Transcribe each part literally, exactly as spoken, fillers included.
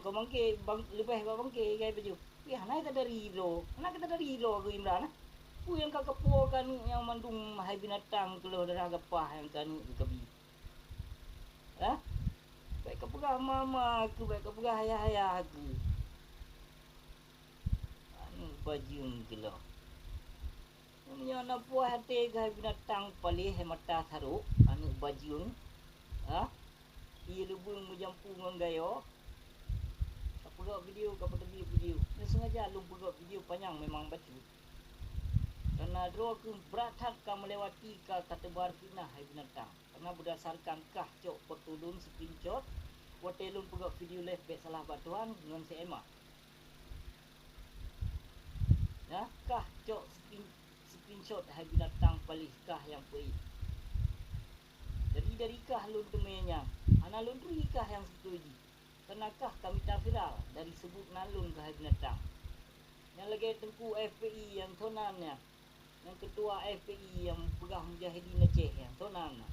Bangke, bang, leubeh bak bangke gai baju. Pih hana ka dari droe. Hana ka dari droe keu Imran, eh. Peue nyang ka kapuwoe keu aneuk nyang mandum hai binatang keulôh darah gapah nyang keu aneuk keu kabi. Hah? Bèk kapeugah mama keu, bèk kapeugah ayah-ayah keu. Aneuk bajeueng keulôh. Meunyoe na puih até keu hai binatang paléh hai mata sarok, aneuk bajeueng, ha? Ié leubeueng meujampu ngon gayo. Kapeugöt video, kapeuteubiet video. Nyoe sengaja lôn peugöt video panyang memang bacut. Karena droe keuh brat that ka meulewati ka, ka teubar fitnah hai binatang. Karena berdasarkan kah cok foto lôn screenshot, watèe lôn peugöt video live bèk salah bak Tuhan ngon si Emma. Nyan kah cok screen-, screenshot hai binatang paléh kah nyang peuék. Jadi dari kah lôn teumé nyan, hana lôn turi kah nyang seubeutôi jih. Karena kah ka mita viral dari seubut nan lôn keu hai binatang. Nyang lagèe Teungku F P I nyang tonan nyan. Nyang keutua F P I nyang peugah Mujahidin Aceh nyan, tonan na.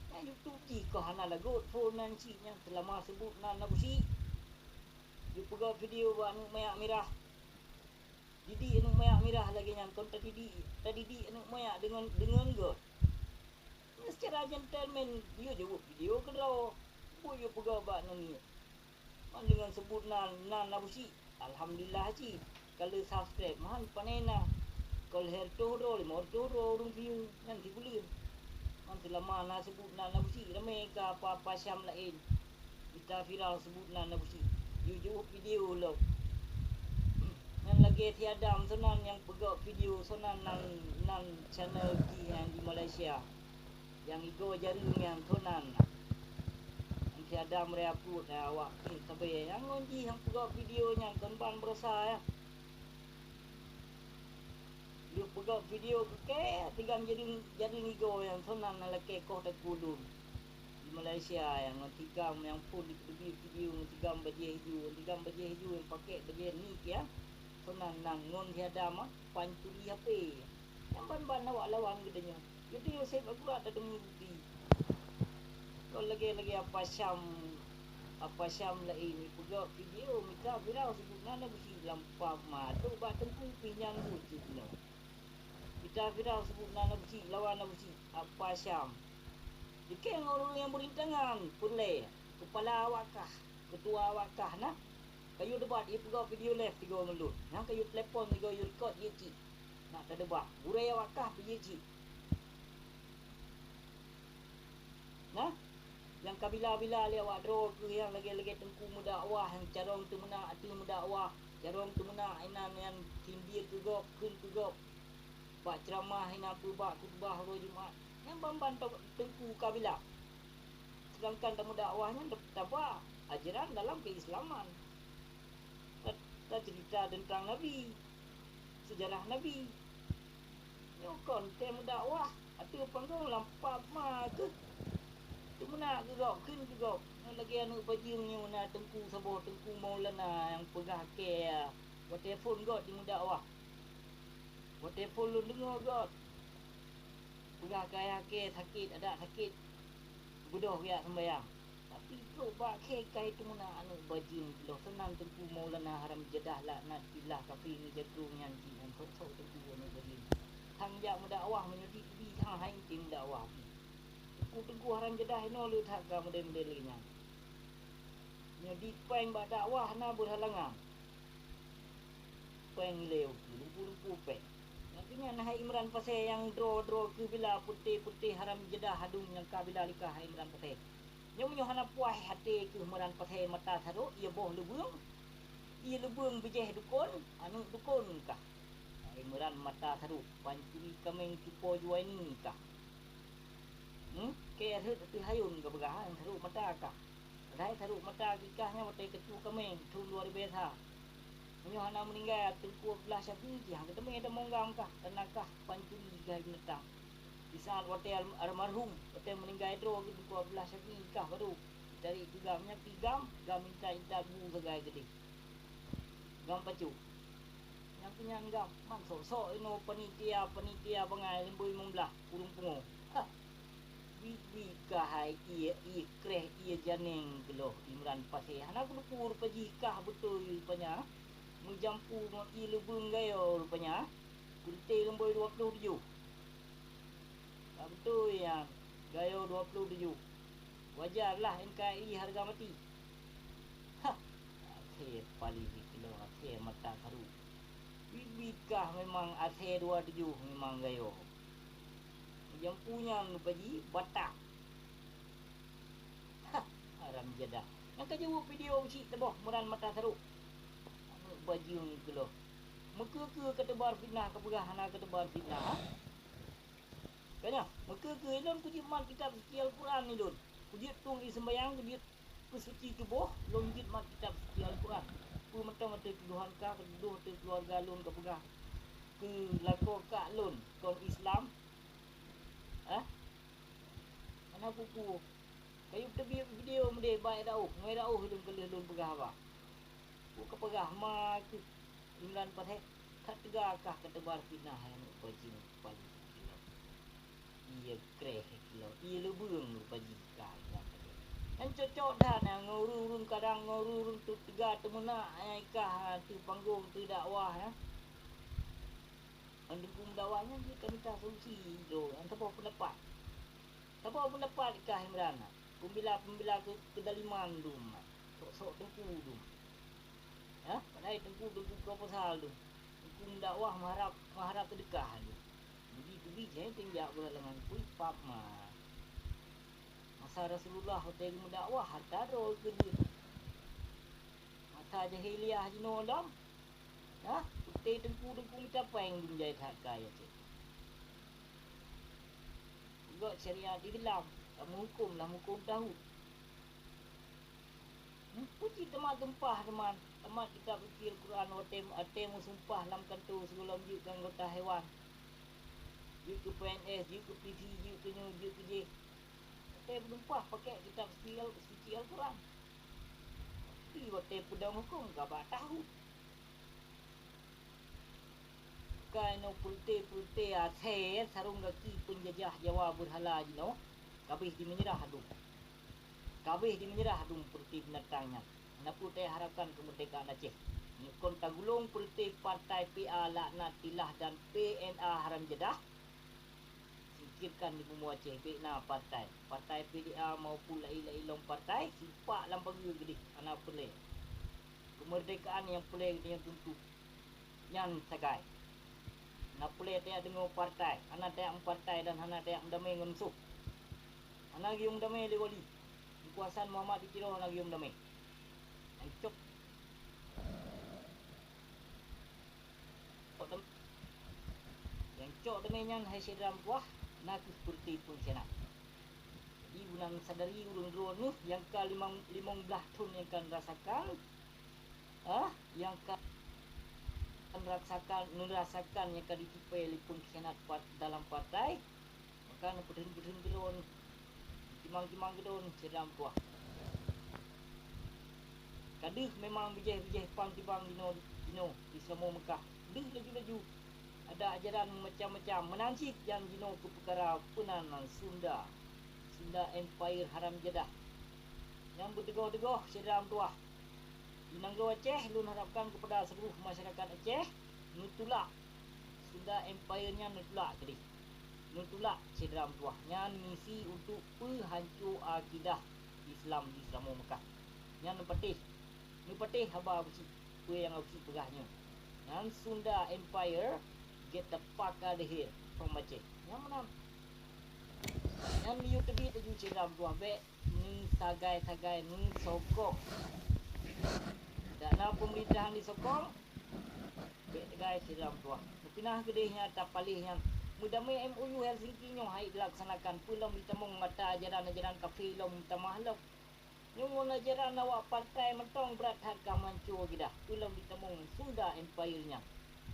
Nyang YouTube jih kah hana lagot phon nan cit nyang seulama seubut nan Abusyik. Jipeugöt video bak aneuk manyak mirah. Didik aneuk manyak mirah lagèe nyan kon tadidik, tadidik aneuk manyak deungon, deungon göt. Nyan seucara gentleman, yue jaweueb video keudroe. Peue yue peugah bak aneuk miet? Man deungon seubut nan, nan Abusyik, alhamdulillah cit. Ka lheueh subscribe, man panè na. Ka lheueh reutôh droe, limong reutôh droe ureueng view, nyan sibuleuen. Man seulama na seubut nan Abusyik, ramè ka apa-apa Syam laén. Mita viral seubut nan Abusyik. Yue jaweueb video lom. Nyan lagèe si Adam tonan nyang peugöt video tonan nan, nan channel jih nyang di Malaysia. Nyang igoe jareueng nyan tonan. Nyang si Adam raya pruet, eh, awak, eh, sabé nyang ngon jih nyang peugöt video nyan kon ban baroesa, ya. Lheueh peugöt video keu kèe, tigam jareueng, jareueng igoe nyan tonan na lakèe koh takue lôn. Di Malaysia nyang ngon tigam nyang phon jipeuteubiet video ngon tigam bajèe ijo, ngon tigam bajèe ijo nyang pakèk bajèe nik, ya. Tonan nan ngon si Adam, ah, pancuri H P. Nyang ban-ban awak lawan geutanyoe. Jadi Yosep Agurat tateumé bukti. Kon lagèe-lagèe apa Syam, apa Syam laén jipeugöt video mita viral seubut nan Abusyik lam pub ma trok bak Teungku pih nyan buet jih keunoe. Mita viral seubut nan Abusyik lawan Abusyik apa Syam. Jikheun ngon ureueng nyang beurintangan, peureulèe, keupala awak kah, keutua awak kah na. Ka yue debat, yue peugöt video live tigoe ngon lôn. Nyan ka yue telepon tigoe, yue record jeuet cit. Nak tadebat. Gurèe awak kah pih jeuet cit. Nah, nyang ka bila-bila lé awak droe keuh nyang lagèe-lagèe teungku meudakwah, nyang carông teumeunak ateueh meudakwah, carông teumeunak inan nyan sindir keu gob, kheun keu gob. Bak ceuramah inan peue bak khutubah uroe Jumat. Nyan ban-ban teungku ka bila. Seudangkan tameudakwah nyan taba ajaran dalam keuislaman. Ta-, taceurita teuntang Nabi, seujarah Nabi. Nyoe kon tée meudakwah ateueh panggong lam pub ma keuh. Teumeunak keu gob, kheun keu gob. Nyoe lagée aneuëk bajeueng nyoe na teungku saboh, Teungku Maulana nyang peugah kée watée phon gob jimeudakwah. Watée phon lôn deungoe gob peugah keu ayah kée sakét, adak sakét, beudôh geujak seumbahyang. Tapi trok bak kée ka teumeunak aneuëk bajeueng, lôn seunan Teungku Maulana Haram Jadah laknat billah kafé ngon jagrong nyan jih ngon sok-sok teungku aneuëk bajeueng. Sang jak meudakwah meunyoe di, di sang hai tem dakwah pih. Teungku-teungku Haram Jadah inoe le that ka model-model lagée nyan. Nyoe di péng bak dakwah na beurhalangan. Péng ilée ukeue, lumpu-lumpu péng. Nyan keuh nyan hai Imran Pasé nyang droe-droe keuh bila putéh-putéh Haram Jadah adum nyang ka bila likah hai Imran Pasé. Nyoe meunyoe hana puih até keuh Imran Pasé mata sarok, ié boh leubeueng, ié leubeueng bijéh dukon, aneuëk dukon kah. Hai Imran mata sarok, pancuri kaméng cupo Juwaini kah. Hmm? Kée rhot ateueh hayôn ka peugah, nyang sarok mata kah. Padahai sarok mata kikah nyan watée keucue kaméng thon luar biasa. Meunyoe hana meuninggai Teungku Abdullah Syafi'i, jih hana geuteumé tamong GAM kah, karena kah pancuri kah binatang. Di saat watée al-, almarhum, watée meuninggai droe Teungku Abdullah Syafi'i kah baru jitarék keu GAM, nyan pih GAM, GAM intat-intat bu sagai keudeh. GAM pacu. Nyang keu nyan GAM, man sok-sok inoe panitia-panitia bangai leumboi limong blaih ureuëng pungo. Ha! Biet-biet kah hai ié, ié kréh, ié janeng geuloh Imran Pasé. Hana kuteupeu rupa jih kah beutôi rupanya. Meujampu ngon ié leubeueng gayo rupanya. Peureute leumboi dua ploh tujoh. Ka beutôi nyan, gayo dua ploh tujoh. Wajar lah N K R I hareuga mati. Hah! Asèe paléh jikeulong, asèe mata sarok. Biet-biet kah memang asèe dua tujoh memang gayo. Meujampu nyan rupa jih batak. Hah! Haram jadah. Nyang ka jaweueb video cit teuboh meuran mata sarok. Aneuk bajeueng geuloh. Meukeue-keue ka teubar fitnah, ka peugah hana ka teubar fitnah, ha? Ka nyoe, meukeue-keue lôn kujeuet mat kitab suci Al-Quran ilôn. Kujeuet tueng ié seumbahyang, kujeuet peusuci tuboh, lôn jeuet mat kitab suci Al-Quran. Peue mantong ateueh tudohan ka, ka tudoh ateueh keuluwarga lôn, ka peugah keu lakoe kak lôn kon Islam? Eh? Hana peue-peue. Kayue teubiet video meudeh bak Daoh, ngon Daoh lôn keu lheueh lôn peugah haba. Peue ka peugah ma keuh Imran Pasé, ka teuga kah ka teubar fitnah hai aneuk bajeueng paléh kilon. Ié kréh kilon, ié leubeueng rupa jih kah Imran Pasé. Nyan cocok that nyan ngon ureueng-ureueng kadang ngon ureueng-ureueng teuga teumeunak nyang kah ateueh panggong teudakwah nyan. Ngon teungku meudakwah nyan jeuet ka mita solusi droe, nyan saboh peundapat. Saboh peundapat kah Imran na. Peumbila-peumbila keu, keudaliman dum na. Sok-sok teungku dum. Ya, padahai teungku, teungku proposal dum. Teungku meudakwah meuharab, meuharab seudeukah dum. Jadi teubi jai teunjak beuhalangan pui pap ma. Masa Rasulullah watèe geumeudakwah hareuta droe keu jeuet. Masa jahiliyah jinoe lom, nah, watèe teungku-teungku mita péng dum jai that kaya cit. Peugöt syariat Islam, ka meuhuköm lam huköm tauhid. Peue cit teuma tumpah teuma, tamat kitab suci Al-Quran watèe, watèe meusumpah lam kantô sigohlom jeuet keu anggota dewan. Jeuet keu P N S, jeuet keu P V, jeuet keu nyoe, jeuet keu jéh. Watèe meusumpah pakèk kitab suci Al-, suci Al-Quran. Tapi watèe peudong huköm ka bak tauhid. Ka inoe peureute-peureute asèe sarong gaki peunjajah Jawa beurhala jinoe, ka abéh jimeunyeurah dum. Ka abéh jimeunyeurah dum peureute binatang nyan. Hana peue taharapkan keumeurdekaan Aceh. Nyoe kon tagulong peureute partai P A laknatillah dan P N A haram jadah. Singkirkan di bumoe Aceh bèk na partai. Partai P D A maupun laén-laén lom partai, sipak lam pageue geudeh, hana peureulèe. Keumeurdekaan nyang peureulèe geutanyoe tuntut. Nyan sagai. Hana peureulèe tajak deungoe partai, hana tajak meupartai dan hana tajak meudamé ngon musoh. Hana geuyue meudamé lé wali. Teungku Hasan Muhammad di Tiro hana geuyue meudamé. Nyan cok. Nyang cok damé nyan hai syedara meutuwah, na kheueh peureute peungkhianat. Jadi, meunan sadari ureuëng droeneueh nyang ka limong, limong blaih thon nyang ka neurasakan, ah, nyang ka neurasakan, neurasakan nyang ka jitipée lé peungkhianat pat-, dalam partai, maka neupeudeueng-peudeueng keudroe, timang-timang keudroe syedara meutuwah. Ka deuh memang bijéh-bijéh pang tibang jinoe, jinoe di Seuramoe Meukah. Deuh laju-laju. Ada ajaran macam-macam, meunan cit nyang jinoe keu peukara peunan Sunda. Sunda Empire haram jadah. Nyang beuteugoh-teugoh syedara meutuwah. Di nanggroe Aceh, lôn harapkan keupada seuluruh masyarakat Aceh, neutulak Sunda Empire nyan, neutulak keudeh. Neutulak syedara meutuwah nyan misi untuk peuhanco akidah Islam di Seuramoe Meukah. Nyan neupatéh, neupatéh haba Abusyik, peue nyang Abusyik peugah nyoe. Nyan Sunda Empire gét teupaka deuhé, phon baceh. Nyan meunan. Nyan miyueb teubiet laju syedara meutuwah bèk neusagai-sagai neusokong. Dak na peumerintahan disokong, bèk teugai syedara meutuwah. Meupinah keudeh nyan tapaléh nyan. Meudamé M O U Helsinki nyoe hai dilaksanakan, peue lom jitamong mata ajaran-ajaran kafé lom meutamah lom. Nyoe ngon ajaran awak partai mantong brat that ka meuhanco akidah, peue lom jitamong Sunda Empire nyan.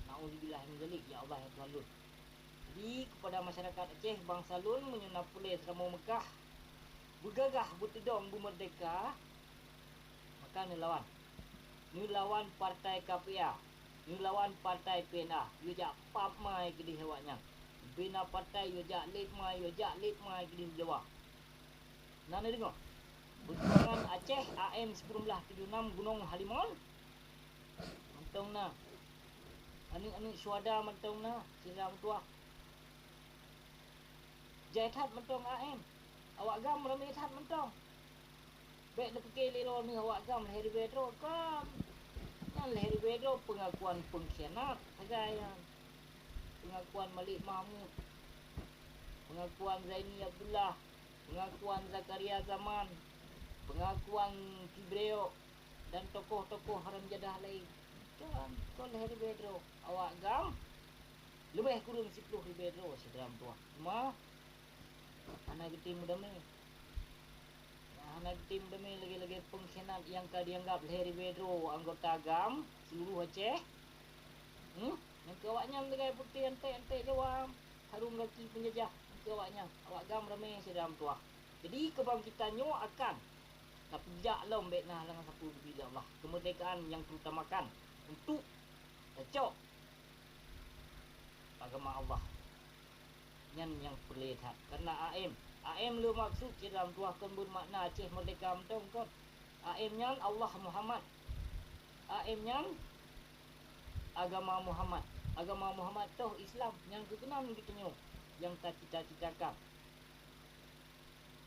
Nauzubillah min zalik, ya Allah ya Tuhan lôn. Jadi, keupada masyarakat Aceh, bansa lôn, meunyoe na peureulèe Seuramoe Meukah beugagah beuteudong beumeurdeka, maka neulawan. Neulawan partai K P A, neulawan partai P N A, yue jak pap mai keudeh awaknyan. Bina partai yue jak lét mai, yue jak lét mai keudeh Jawa. Na neudeungoe, peujuangan Aceh A M siploh blah tujoh nam Gunong Halimon mantong na. Aneuëk-aneuëk syuhada mantong na, syedara meutuwah. Jai that mantong A M. Awak GAM ramé that mantong. Bék neupike lé droeneuh awak GAM lhée ribée droe kon. Nyan lhée ribée droe peungakuan peungkhianat sagai nyan. Peungakuan Malik Mahmud, peungakuan Zaini Abdullah, peungakuan Zakaria Zaman, peungakuan Tibreok, dan tokoh-tokoh haram jadah laén. Kon, kon lhée ribée droe awak GAM. Leubeh kureueng siploh ribée droe syedara meutuwah. Teuma hana geutem meudamé. Hana geutem meudamé lagée-lagée peungkhianat nyang ka jianggab lhée ribée droe anggota GAM seuluruh Aceh. Hmm? Nyang keu awaknyan lagée putéh anték-anték Jawa, harong gaki peunjajah nyang keu awaknyan. Awak GAM ramé syedara meutuwah. Jadi, keubangkitan nyoe akan tapeujak lom bék na halangan sapeue geubri lé Allah. Keumeurdekaan nyang teutamakan untuk tacok agama Allah. Nyan nyang peureulée that. Kareuna A M, A M le maksud syedara meutuwah kon beumakna Aceh Merdeka mantong kon. A M nyan Allah Muhammad. A M nyan agama Muhammad. Agama Muhammad toh Islam nyang keukeunong geutanyoe nyang tacita-citakan.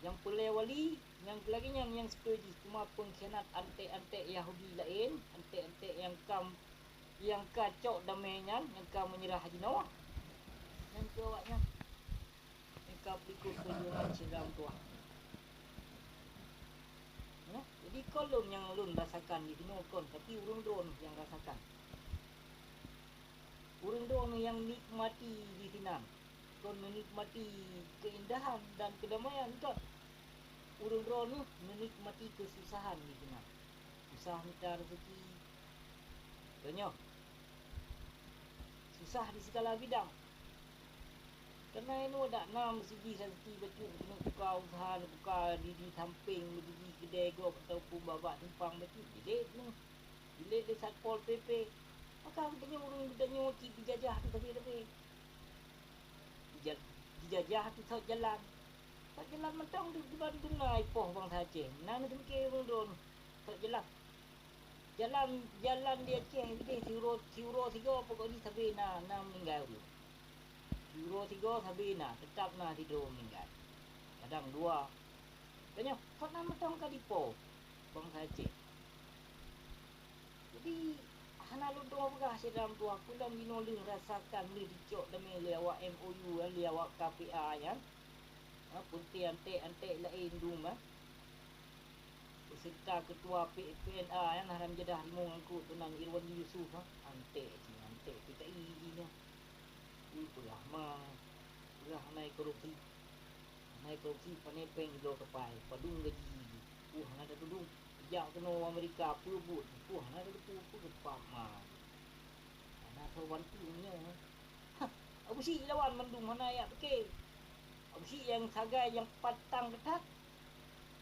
Nyang peureulée wali nyang lagée nyan nyang sipeu jih teuma peungkhianat anték-anték Yahudi laén, anték-anték nyang ka, nyang ka cok damé nyan, nyang ka meunyeurah jinoe. Nyan keu awaknyan nyang ka peulikot peujuangan syedara meutuwah. Nah, jadi kon lôn nyang lôn rasakan di sinoe kon, tapi ureuëng droeneuh nyang rasakan. Ureuëng droeneuh nyang nikmati di sinan. Kon meunikmati keuindahan dan keudamaian, kon. Ureuëng droeneuh meunikmati keususahan di sinan. Susah mita raseuki. Contoh, susah di sigala bidang. Kareuna inoe dak na meusijih raseuki bacut keuneuk buka useuha, neubuka di, di sampéng meusijih keudè gob ataupun bak-bak simpang bacut. Jilét nyoe, jilét lé Satpol P P. Maka geutanyoe ureuëng geutanyoe cit jijajah teuh sabe-sabe. Jijajah teuh sot jalan. Sot jalan mantong teuh diban dum na ipoh bansa Aceh. Na neuseumiké ureuëng droeneuh sot jalan. Jalan, jalan di Aceh keudeh siuroe, siuroe sigoe pokok jih sabe na, na meuninggai ureuëng. Siuroe sigoe sabe na, teutap na sidroe meuninggai. Kadang dua. Tanyoe, kon na mantong ka dipo bansa Aceh. Jadi, hana lôn tuwoe peugah syedara meutuwah, peue lom jinoe lheueh rasakan lheueh dicok damé lé awak M O U, lé awak K P A nyan. Ha, peureulée anték-anték laén dum, ha. Beuseureuta keutua P N A nyan haram jadah rimong angkot tu nan Irwandi Yusuf, ha. Anték jih, anték P K I jih nyan. Ui, peugah ma, peugah hana korupsi. Hana korupsi, pane péng bloe kapai, padum gaji jih. Peue hana tatudong. Jijak keunoe Amerika, peue buet, peue hana tateupeue, peue geupap ma. Hana soe bantu nyoe. Hah, Abusyik lawan mandum hana jak pike. Abusyik nyang sagai nyang pantang that-that.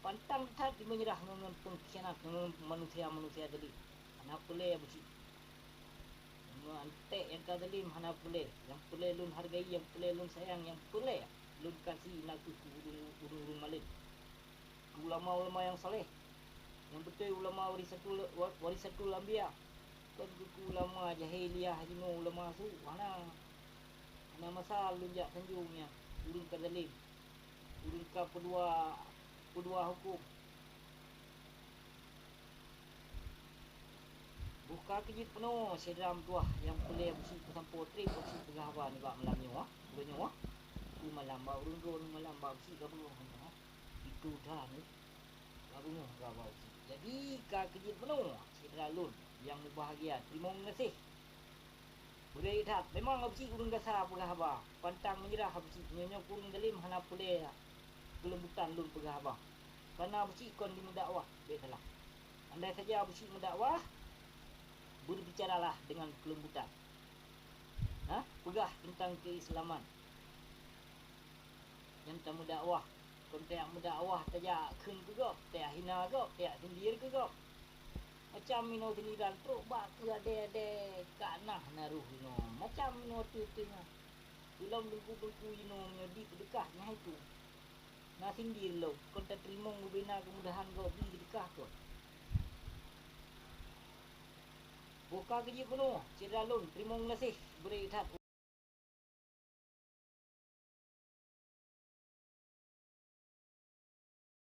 Pantang that jimeunyeurah ngon, ngon peungkhianat, ngon manusia-manusia zalim. Hana peureulée Abusyik. Ngon anték nyang ka zalim hana peureulée. Nyang peureulée lôn hargai, nyang peureulée lôn sayang, nyang peureulée lôn kasih nakeuh keu ureuëng, ureuëng-ureuëng malém. Ulama-ulama nyang saleh, nyang beutôi ulama warisatul, wa-, warisatul anbiya. Kon keuku ulama jahiliyah jinoe ulama su, hana. Hana masa lôn jak sanjong nyan, ureuëng ka zalim, ureuëng ka peudua, peudua huköm. Boh ka keu jeuet peunoh syedara meutuwah nyang peureulée Abusyik peusampoe treb Abusyik peugah haba nibak malam nyoe, uroe nyoe. Peue malam bak ureuëng droeneuh malam bak Abusyik ka beungoh nyoe. Itu that nyoe. Ka beungoh ka bak Abusyik. Jadi ka keu jeuet peunoh syedara lôn nyang mubahgia, teurimong gaséh. Beureuek that, memang Abusyik ureuëng gasa peugah haba, pantang meunyeurah Abusyik, nyoe nyoe ureuëng zalim hana peureulée keuleumbutan lôn peugah haba. Kareuna Abusyik kon jimeudakwah, bék salah. Andai saja Abusyik meudakwah, beubicaralah deungon keuleumbutan. Ha? Peugah teuntang keuislaman. Nyang tameudakwah, kon tajak meudakwah tajak kheun keu gob, tajak hina gob, tajak sindir keu gob. Macam inoe sindiran trok bak keu adée-adée ka nah na roh inoe. Macam inoe teuh-teuh nyan. Ulôn teungku-teungku inoe meunyoe di peudeukah nyan hai tu. Na sindir lom, kon tateurimong bubena keumudahan gob bi keudikah kon. Boh ka geujeuet bunoe, syedara lôn, teurimong gaséh, beureukat that.